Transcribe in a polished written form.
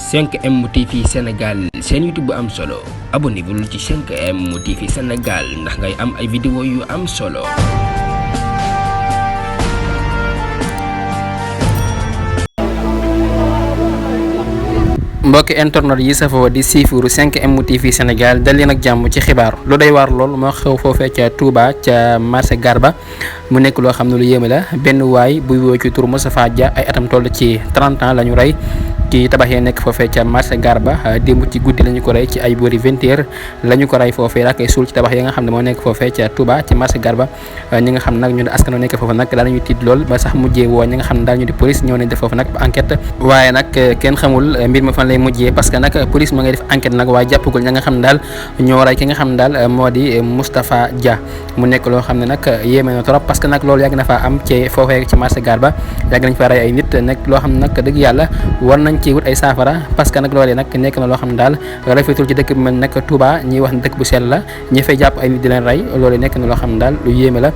5M TV Sénégal seen YouTube bu am solo abonnez-vous ci 5M TV Sénégal ndax ngay am ay vidéo yu am solo. mbokki internet yi safoo di siifuru 5M TV Sénégal dal leen ak jàmm ci xibaar lu day waar lool moo xew foofee ca Touba ca marché Garba mu nekk loo xam ne lu yéeme la benn waay buy woo ci tur Moustapha Dia ay atam toll ci 30 ans la ñu rey ci tabax yi nekk foofee ca marché Garba démb ci guddi la ñu ko rey ci ay boori 20h la ñu ko rey foofee ak ay suul ci tabax yi nga xam ne moo nekk foofee ca Touba ci marché Garba ñi nga xam nag ñu di askan wi nekk foofu nag daal nañu tiit lool ba sax mujjee woo ñi nga xam ne daal ñu di police ñëw nañ def foofu nag enquête waaye nag kenn xamul mbir ma fan lay mujjee parce que nag police ma ngay def enquête nag waaye jàppagul ña nga xam ne daal ñoo rey ki nga xam ne daal moo di Moustapha Dia mu nekk loo xam ne nag yéeme na trop parce que nag loolu yàgg na faa am ci foofee ci marché Garba yàgg nañ fa rey ay nit nag loo xam ne nag dëgg yàlla war nañ ci wut ay saafara parce que nag loolee nag nekk na loo xam ne daal rafetul ci dëkk bi mel nag Touba ñiy wax ne dëkk bu sell la ñi fay jàpp ay nit di leen rey loolu nekk na loo xam ne daal lu yéeme la